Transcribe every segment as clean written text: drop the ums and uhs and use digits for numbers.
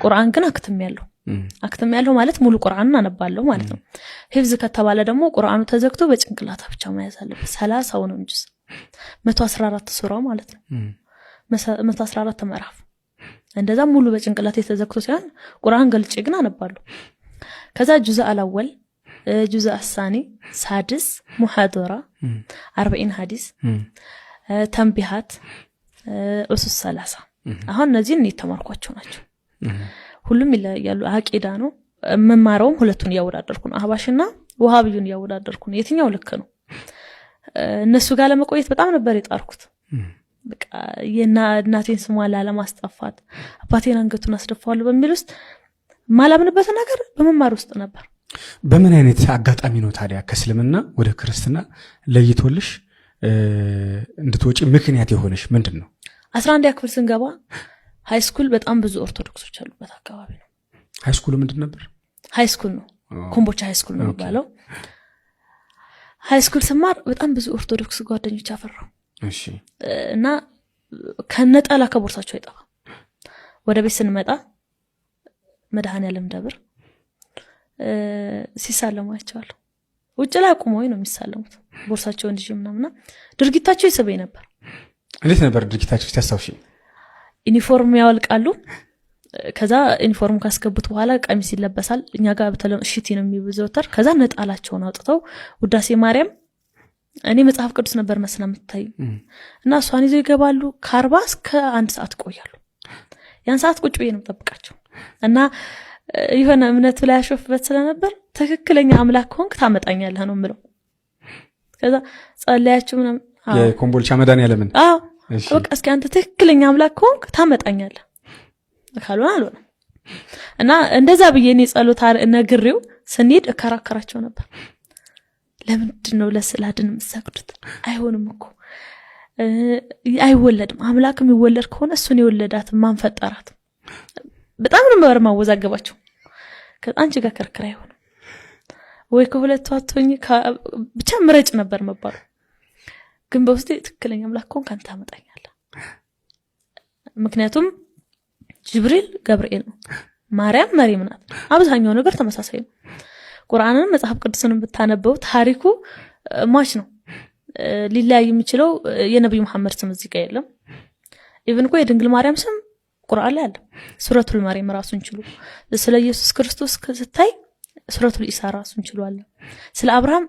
ቁርአን ግን አክትሜያለሁ። አክትሜያለሁ ማለት ሙሉ ቁርአንን አነባለሁ ማለት ነው። ሂፍዝ ከተባለ ደግሞ ቁርአኑ ተዘግቶ በጭንቅላታ ብቻ መያዝ አለበት። 30ውንም ጁዝ፣ 114 ሱራ ማለት ነው። 114 ምዕራፍ እንደዛ ሙሉ በጭንቅላት የተዘግቶ ሳይሆን ቁርአን ገልጬ ግን አነባለሁ። ከዛ ጁዝ አልአወል፣ ጁዝ አሳኒ፣ ሳድስ፣ ሙሐደራ፣ 40 ሀዲስ፣ ተንቢሃት፣ ኡሱስ 30፣ አሁን እነዚህን የተማርኳቸው ናቸው። ሁሉም ይለያያሉ። አቂዳ ነው የምማረውም፣ ሁለቱን እያወዳደርኩ ነው። አህባሽና ውሃብዩን እያወዳደርኩ ነው። የትኛው ልክ ነው? እነሱ ጋር ለመቆየት በጣም ነበር የጣርኩት። በቃ የእናቴን ስሟን ላለማስጠፋት፣ አባቴን አንገቱን አስደፋዋለሁ በሚል ውስጥ ማላምንበት ነገር በመማር ውስጥ ነበር። በምን አይነት አጋጣሚ ነው ታዲያ ከእስልምና ወደ ክርስትና ለይቶልሽ እንድትወጪ ምክንያት የሆነሽ ምንድን ነው? 11ኛ ክፍል ስንገባ high school በጣም ብዙ ኦርቶዶክሶች ያሉበት አካባቢ ነው። High school ኡ ምንድን ነበር? High school ነው፣ ኮምቦልቻ high school ነው የሚባለው። High school ስማር በጣም ብዙ ኦርቶዶክስ ጓደኞች አፈራሁ እና ከነጠላ ከቦርሳቸው አይጠፋም። ወደ ቤት ስንመጣ መድኃኔዓለም ደብር ሲሳለሙ አይቼዋለሁ። ውጭ ላይ አቁመው ነው የሚሳለሙት፣ ቦርሳቸውን ይዤ ምናምና ድርጊታቸው ይስበኝ ነበር። እንዴት ነበር ድርጊታቸው ሲያስታውሽ? ዩኒፎርም ያወልቃሉ። ከዛ ዩኒፎርም ካስገቡት በኋላ ቀሚስ ይለበሳል። እኛ ጋር በተለምዶ ሽቲ ነው የሚዘወተር። ከዛ ነጠላቸውን አውጥተው ውዳሴ ማርያም፣ እኔ መጽሐፍ ቅዱስ ነበር መስላ የምታይ፣ እና እሷን ይዘው ይገባሉ። ከ40 እስከ አንድ ሰዓት ይቆያሉ። ያን ሰዓት ቁጭ ብዬ ነው የምጠብቃቸው እና የሆነ እምነቱ ላይ ያሾፍበት ስለነበር ትክክለኛ አምላክ ከሆንክ ታመጣኛለህ ነው የምለው። ከዛ ጸለያችሁ ምናምን። የኮምቦልቻ መድኃኔዓለምን? አዎ። በቃ እስኪ አንተ ትክክለኛ አምላክ ከሆንክ ታመጣኛለህ፣ ካልሆነ አልሆነም። እና እንደዛ ብዬ እኔ ጸሎት ነግሬው ስንሄድ እከራከራቸው ነበር። ለምንድን ነው ለስዕል አድን የምትሰግዱት? አይሆንም እኮ፣ አይወለድም። አምላክ የሚወለድ ከሆነ እሱን የወለዳት ማን ፈጠራት? በጣም ነበር ማወዛገባቸው። ከአንቺ ጋር ክርክር አይሆንም ወይ ከሁለቱ አትሆኝ ብቻ ምረጭ ነበር መባሉ። ግን በውስጤ ትክክለኛ አምላክ ከሆንክ አንተ ታመጣኛለህ። ምክንያቱም ጅብሪል ገብርኤል ነው፣ ማርያም መሪም ናት። አብዛኛው ነገር ተመሳሳይ ነው። ቁርአንንም መጽሐፍ ቅዱስንም ብታነበው ታሪኩ ሟች ነው። ሊለያይ የሚችለው የነብዩ መሐመድ ስም እዚህ ጋር የለም። Even እኮ የድንግል ማርያም ስም ቁርአን ላይ አለ። ሱረቱል መርየም ራሱን ችሎ፣ ስለ ኢየሱስ ክርስቶስ ስታይ ሱረቱል ኢሳ ራሱን ችሎ አለ። ስለ አብርሃም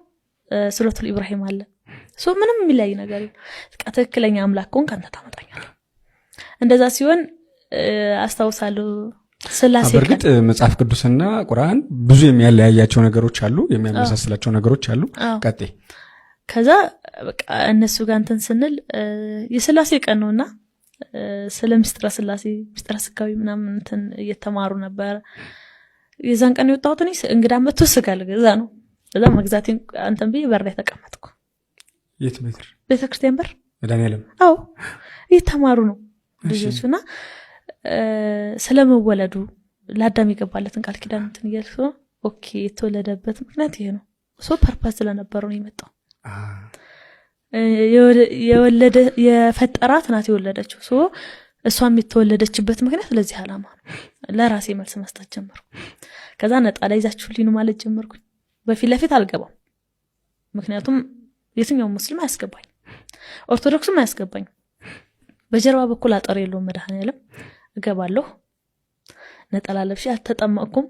ሱረቱል ኢብራሂም አለ። So ምንም የሚለያይ ነገር የለም። በቃ ትክክለኛ አምላክ ከሆንክ አንተ ታመጣኛለህ። እንደዛ ሲሆን አስታውሳለሁ ስላሴ ቀን በእርግጥ መጽሐፍ ቅዱስና ቁርአን ብዙ የሚያለያያቸው ነገሮች አሉ፣ የሚያመሳስላቸው ነገሮች አሉ። ቀጤ። ከዛ በቃ እነሱ ጋር እንትን ስንል የስላሴ ቀን ነውና ስለ ምስጢረ ስላሴ፣ ምስጢረ ስጋዊ ምናምን እንትን እየተማሩ ነበር። የዛን ቀን የወጣሁት እኔ እንግዳ መጥቶ ስጋ ልገዛ ነው። እዛ መግዛቴን አንተን ብዬ በር ላይ ተቀመጥኩ። የት ቤትር? ቤተክርስቲያን በር። መድኃኒዓለም? አዎ፣ እየተማሩ ነው ልጆቹ እና ስለመወለዱ ለአዳም የገባለትን ቃል ኪዳን እንትን እያልኩ ነው። Okay፣ የተወለደበት ምክንያት ይሄ ነው። So purpose ስለነበረው ነው የመጣው። የወለደ የፈጠራት ናት የወለደችው። So እሷም የተወለደችበት ምክንያት ለዚህ ዓላማ ነው። ለራሴ መልስ መስጠት ጀመርኩ። ከዛ ነጠላ ይዛችሁልኝ ነው ማለት ጀመርኩኝ። በፊት ለፊት አልገባም፣ ምክንያቱም የትኛውም ሙስሊም አያስገባኝ፣ ኦርቶዶክስም አያስገባኝ። በጀርባ በኩል አጥር የለውም መድኃኔዓለም፣ እገባለሁ። ነጠላ ለብሼ፣ አልተጠመቅኩም፣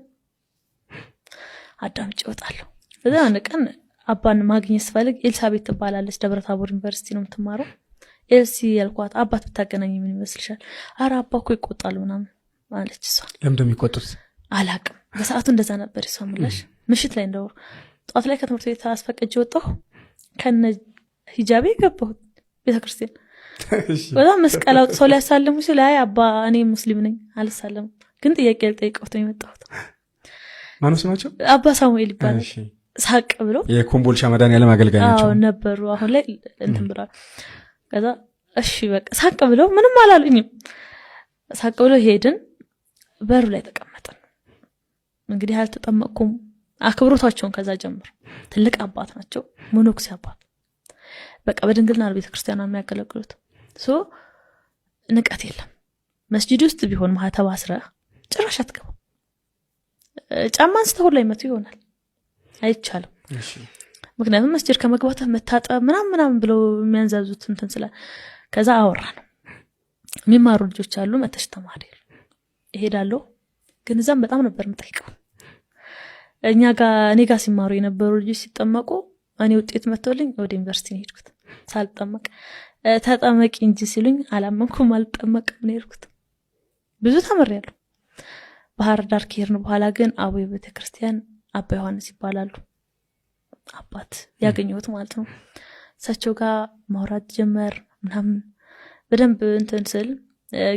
አዳምጬ እወጣለሁ። ከዛ አንድ ቀን አባን ማግኘት ስፈልግ ኤልሳቤት ትባላለች፣ ደብረ ታቦር ዩኒቨርሲቲ ነው የምትማረው። ኤልሲ ያልኳት፣ አባት ብታገናኝ ምን ይመስልሻል? አረ አባ እኮ ይቆጣሉ ምናምን አለች እሷ። ለምንድን ነው የሚቆጡት? አላቅም፣ በሰዓቱ እንደዛ ነበር የሷ ምላሽ። ምሽት ላይ እንደው ጠዋት ላይ ከትምህርት ቤት አስፈቅጄ ወጣሁ፣ ከነ ሂጃቤ ገባሁ ቤተክርስቲያን። በጣም መስቀል አውጥተው ሊያሳልሙ ሲል አይ አባ፣ እኔ ሙስሊም ነኝ፣ አልሳለምም፣ ግን ጥያቄ ልጠይቀውት ነው የመጣሁት። ማነው ስማቸው? አባ ሳሙኤል ይባላል። ሳቅ ብሎ የኮምቦልቻ መድኃኒዓለም አገልጋይ ናቸው። አዎ ነበሩ። አሁን ላይ እንትን ብለዋል። ከዛ እሺ በቃ ሳቅ ብለው ምንም አላሉኝም። ሳቅ ብለው ሄድን። በሩ ላይ ተቀመጥን። እንግዲህ አልተጠመቅኩም። አክብሮታቸውን ከዛ ጀምሮ፣ ትልቅ አባት ናቸው፣ መነኩሴ አባት። በቃ በድንግልና ነው ቤተክርስቲያን የሚያገለግሉት። So ንቀት የለም። መስጂድ ውስጥ ቢሆን ማህተብ አስረህ ጭራሽ አትገባም። ጫማ አንስተው ሁላ ይመቱ ይሆናል። አይቻልም። ምክንያቱም መስጅድ ከመግባት መታጠብ ምናምን ምናምን ብለው የሚያንዛዙት እንትን ስላለ ከዛ አወራ ነው የሚማሩ ልጆች አሉ፣ መተሽ ተማሪ እሄዳለሁ። ግን እዛም በጣም ነበር የምጠይቀው። እኛ ጋር እኔ ጋር ሲማሩ የነበሩ ልጆች ሲጠመቁ እኔ ውጤት መጥቶልኝ ወደ ዩኒቨርሲቲ ነው የሄድኩት ሳልጠመቅ። ተጠመቂ እንጂ ሲሉኝ አላመንኩም፣ አልጠመቅም ነው የሄድኩት። ብዙ ተምሬያለሁ። ባህር ዳር ከሄድን በኋላ ግን አቦ ቤተክርስቲያን አባ ዮሐንስ ይባላሉ አባት ያገኘሁት ማለት ነው። እሳቸው ጋር ማውራት ጀመር ምናምን በደንብ እንትን ስል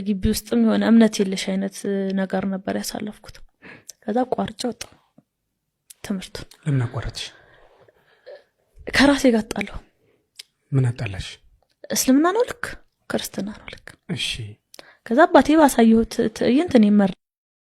ግቢ ውስጥም የሆነ እምነት የለሽ አይነት ነገር ነበር ያሳለፍኩት። ከዛ አቋርጬ ወጣሁ ትምህርቱ። ለምን አቋረጥሽ? ከራሴ ጋር አጣለሁ። ምን አጣላሽ? እስልምና ነው ልክ፣ ክርስትና ነው ልክ። እሺ። ከዛ አባቴ ባሳየሁት ትዕይንት እኔ መረኝ።